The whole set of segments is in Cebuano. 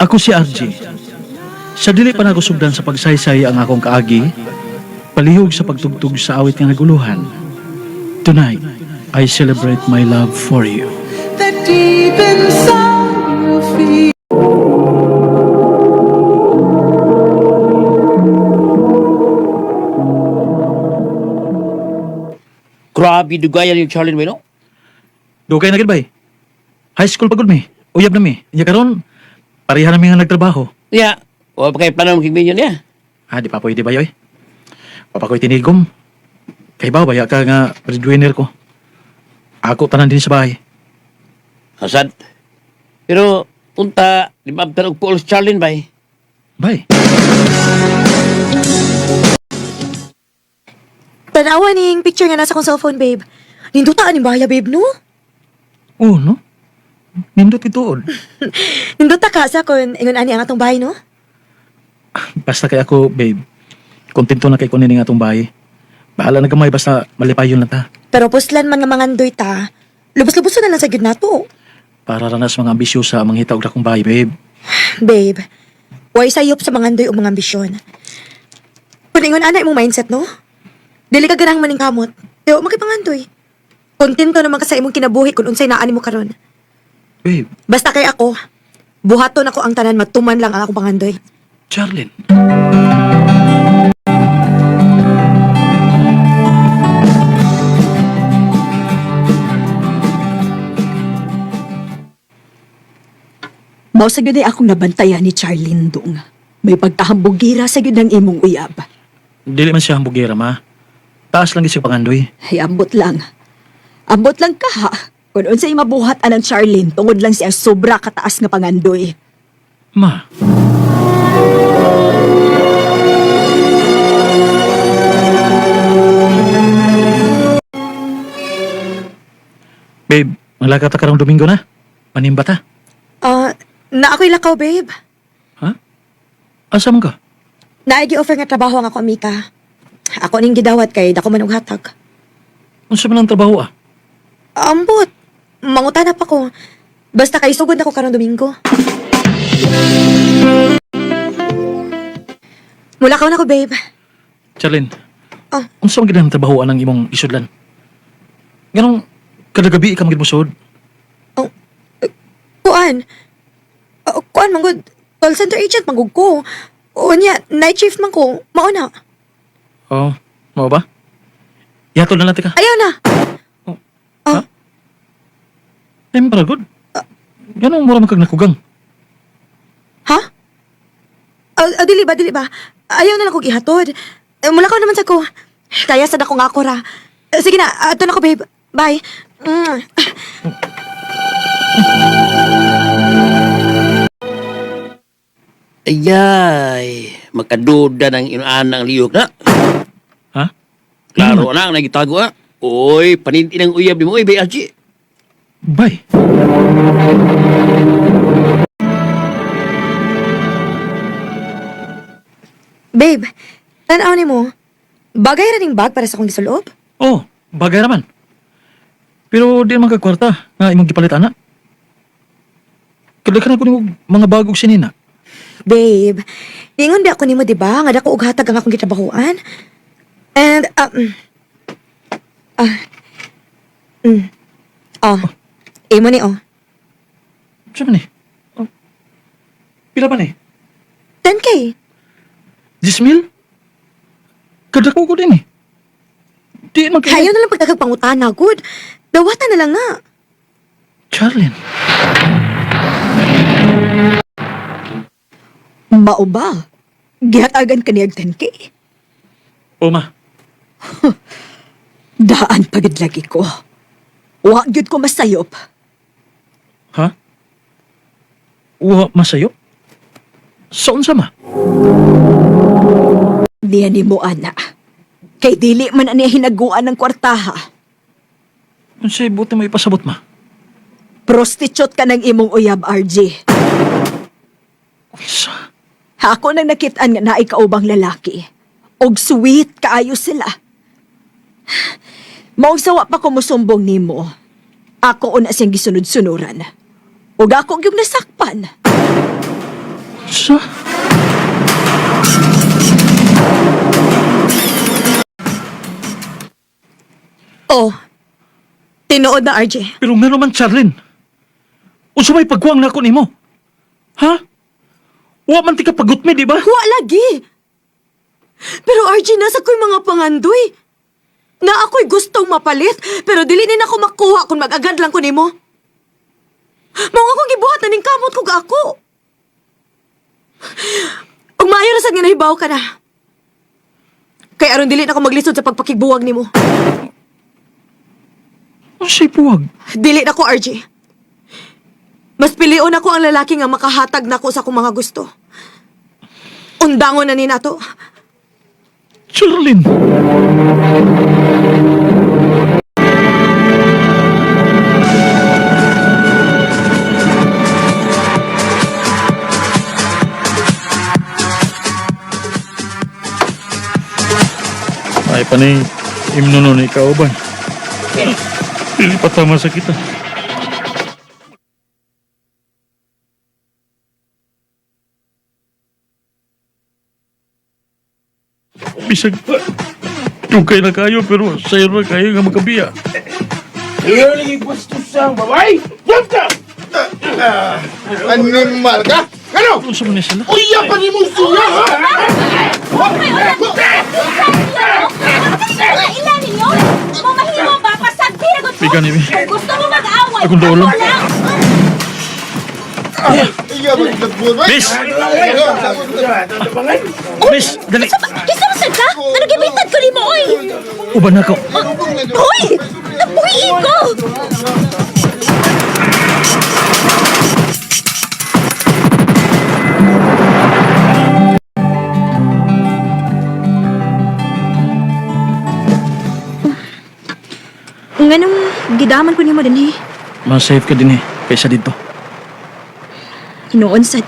Ako si RJ. Sa dili pa nagusugdan sa pagsaysay ang akong kaagi, palihog sa pagtugtog sa awit nga naguluhan. Tonight, I celebrate my love for you. That deep inside you feel. Grabe dugayan yung Charlene Bueno. Dugay na gid bay. High school pa gud mi. Uyab na mi. Nya karon pareha na mi nga nagtrabaho. Ya, wa pa kay plano makigminyo niya. Ah, di pa pwede ba yoy? Papa ko'y tinigom. Kay ba, baya ka nga breadwinner ko. Ako tanan din sa bahay. Hasad. Pero unta di ba abtan og puol si Charlene bay? Bay, Tanawa ning picture nga nasa kong cellphone, babe. Ninduta aning bahaya, babe, no? oh no? Nindot ituon. Ninduta ka sa kon ingon ani ang atong bahay, no? Basta kay ako, babe. Kontento na kay ko nining atong bahay. Bahala na gamay basta malipayon lang ta. Pero puslan man nga mangandoy ta. Lubos-lubos na lang sa gyud nato. Para ranas mga ambisyosa ang manghita og dakong bahay, babe. Babe, way sayop sa mangandoy o mga ambisyon. Kun ingon ana imong mindset, no? Dili ka ganang maningkamot. Pero makipangandoy. Kontento naman ka sa imong kinabuhi kung unsay naa nimo karon. Babe, Basta kay ako, buhaton ako ang tanan matuman lang ang akong pangandoy. Charlene. Mao sa gyud ay akong nabantayan ni Charlene Dong. May pagtahambugira sa gyud ang imong uyab. Dili man siya hambugera, ma. Taas lang gid siya pangandoy. Ay, ambot lang. Ambot lang ka ha. Kung unsay mabuhat anang Charlene tungod lang siya sobra kataas nga pangandoy. Ma, babe, manglaka ta karong Domingo na. Manimba ta. Ah, na ako'y lakaw, babe. Ha? Asa man ka? Naay gi-offer nga trabaho ang ako amika. Ako ning gidawat kay dako man og hatag. Unsa man ang trabaho ah? Ambot. Mangutana pa ko. Basta kay sugod na ko karong Domingo. Mulakaw na ko, babe. Charlene. Ah. Unsa man gid ang trabaho anang imong isudlan? Ganong kada gabi ka magid mosud. Oh, kuan. Oh, kuan man gud. Call center agent man gud ko. O niya, night shift man ko. Mao na. Oh, mao ba? Yatol na lang tika. Ayaw na. Oh. Oh. Ha? Ay, para good. Ganong mura man kag nakugang. Ha? Ah, dili ba, dili ba? Ayaw na lang kong ihatod. Eh, mulakaw naman sa ko. Kaya sad ako nga ako ra. Eh, sige na, ato na ko, babe. Bye. Mm. Ayay, makaduda ng inaan ang liyok na. Ha? Klaro na ang nagitago ah. Oy, paninti ng uyab ni mo, oy, bay Archie. Bye. Babe, tanaw ni mo. Bagay ra ning bag para sa akong gisulob. Oh, bagay naman. Pero di naman ka kwarta nga imong gipalit ana. Kadaghan ko nimo mga bagog sinina. Babe, ningon ba ako nimo, di ba? Nga dako og hatag ang akong gitrabahuan. And, oh, imo ni, oh. Sa man eh? Oh. Pila ba ni? 10K. 10,000? Kadako ko din eh. Di man Kayo na lang pagkakagpangutana, good. Dawatan na lang na. Charlene. Mao ba? Gihatagan ka niyag 10K? O ma, Daan pagid lagi ko. Wa gyud ko masayop. ha? Uwa masayo? Sa unsa ma? Niya nimo ana. Kay dili man ani hinaguan ng kwartaha. Unsay buti mo ipasabot ma? Prostitute ka ng imong uyab, RJ. Unsa? Ako nang nakitaan nga naay kaubang lalaki. Og sweet kaayo sila. Maugsawa pa ko mosumbong nimo. Ako una siyang gisunod-sunuran. Og ako gyud nasakpan. Unsa? Oh, tinuod na, RJ. Pero meron man, Charlene. Unsa may pagkuwang nako nimo? Ha? Wa man ti ka pagutmi, di ba? Wa lagi. Pero RJ, nasa ko'y mga pangandoy. Na ako'y gustong mapalit, pero dili ni nako makuha kung mag-agad lang ko nimo. Mao akong gibuhat na ning kamot kog ako. Ug maayo ra sad nga nahibaw ka na. Kay aron dili na ako maglisod sa pagpakigbuwag nimo. Unsay puwag? Dili na ko, RJ. Mas pilion ako ang lalaki nga makahatag nako sa akong mga gusto. Undangon na ni nato. Charlene! Ay, panay, imno nun ikaw ba? Dili pa tama sa kita. Bisag pa. Dugay na kayo pero sayo na kayo nga magkabiya. Iyo lagi pastusang babae! Jump ka! Animal ka? Ano? Unsa man ni sila? Uya pa ni mong suya, ha? Ilan ninyo? Mamahimo ba? Pasagdi na gud ko. Bigan, Ibi. Gusto mo mag-away? Akong duolon. Ako lang. Iya ba nagbuhat ba? Miss! Miss, dali. Kinsa man sad ka? Ano gibintad ko nimo oy? Uban na ko. Hoy! Napuhi ko! Nganong gidaman ko nimo dinhi? Mas safe ka din eh, kaysa dito. Hinuon sad.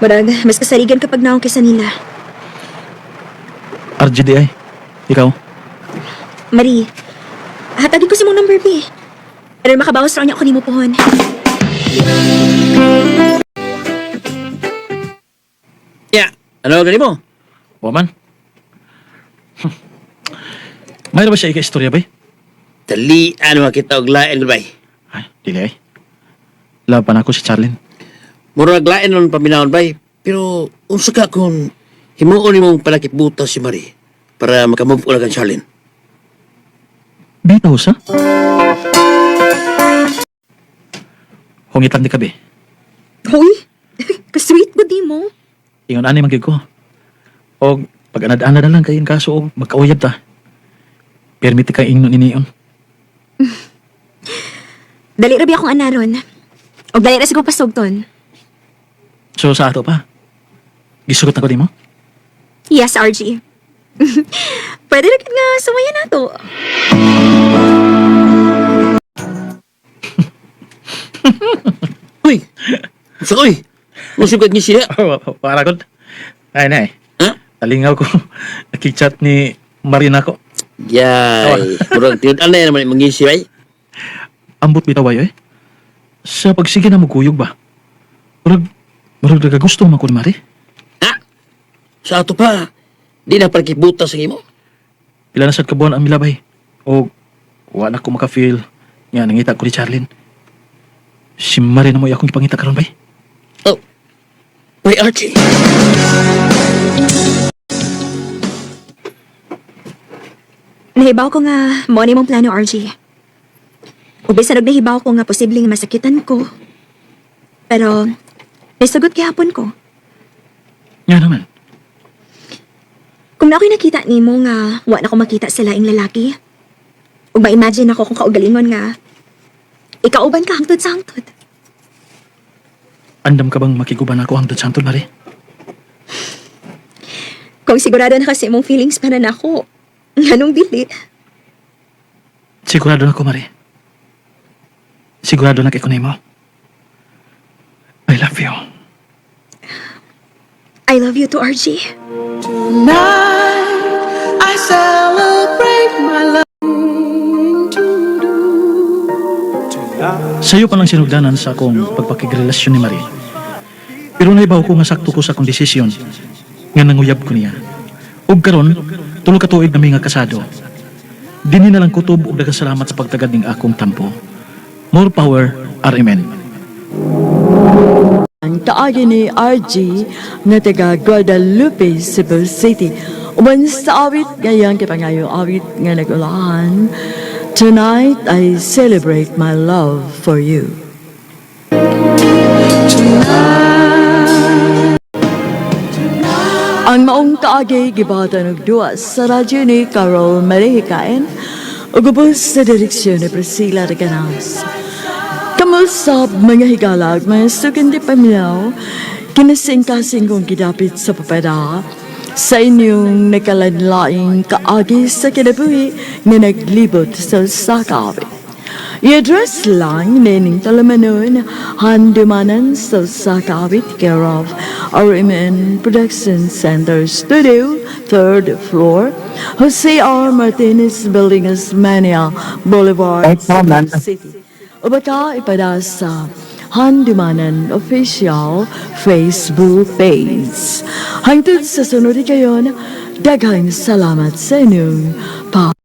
Murag mas kasarigan kapag naong kaysa nila. RGDI, ikaw? Marie, hatagin ko si mong number B. Pero makabawas ra niya ako nimo pohon. Ya, ano gani mo? Waman. Mayroon ba siya ika-istorya ba eh? Dali, ano makita og lain bay. Ay, dili ay. Laban ako si Charlene. Murag lain nun paminawon bay. Pero unsa ka kung himuon nimong palakipbuta si Marie para makamove on kang Charlene. Bitaw sa? Hungitan di ka be. Hoy, ka-sweet ko di mo. Ingon ani man gyud ko. Og pag anad-anad na lang kay in kaso og magkauyab ta. Permiti ka ingnon iniyon. Dali ra bi akong anaron. Og dali ra siguro pasugton. So sa ato pa. Gisugot na ko nimo. Yes, RG. Pwede ra gid nga sumaya na to. Uy! Unsa ka, uy? Musugod ni siya. Para ko. Ay na eh. Ha? Talingaw ko. Nakichat ni Marina ko. Yay. Murag tinud anay naman imong ngisi bay. Ambot bitaw ayo eh. Sa pagsige na muguyog ba? Murag murag nagagusto man ko ni Mari. Ha? Sa ato pa, di na palakipbuta sa imo. Pila na sad ka buwan ang milabay. O wa na ko maka-feel nga nangita ko ni Charlene. Si Mari na mo akong ipangita karon bay. Oh. Uy, Archie. Nahibaw ko nga mo ni mong plano, RG. Ug bisan og nahibaw ko nga posibleng masakitan ko. Pero nasugot gihapon ko. Nga naman. Kung na ako'y nakita nimo nga wa na ko makita sa laing lalaki. Ug ma-imagine ako kung kaugalingon nga ikauban ka hangtod sa hangtod. Andam ka bang makiguban ako hangtod sa hangtod, Mari? Kung sigurado na kasi imong feelings para nako, nganong dili? Sigurado na ko, Mari. Sigurado na kay ko nimo. I love you. I love you too, RG. Tonight I celebrate my love to do. Sa'yo pa lang sinugdanan sa akong pagpakigrelasyon ni Marie. Pero naibaw ko nga sakto ko sa akong desisyon nga nanguyab ko niya. Ug karon, 3 ka tuig nami nga kasado. Dinhi na lang kutob ug salamat sa pagtagad ning akong tampo. More power, RMN. Ang kaagi ni RG na taga Guadalupe, Cebu City. Uban sa awit ngayong kipangayo awit nga nagulahan. "Tonight I Celebrate My Love for You." Ang maong kaagi gibatan og duwa sa radyo ni Carol Marihikain ug ubos sa direksyon ni Priscilla Reganas. Kamusap mga higalag, mga sugindi paminaw, kinasing-kasing kong gidapit sa papada sa inyong nakalanlaing kaagi sa kinabuhi nga naglibot sa usa ka awit. I-address lang nining talamanon Handumanan sa usa ka awit, care of RMN Production Center Studio, third floor, Jose R. Martinez Building, Osmeña Boulevard, Cebu City. O baka ipada sa Handumanan Official Facebook page. Hangtod sa sunod kayon, daghang salamat sa inyong pa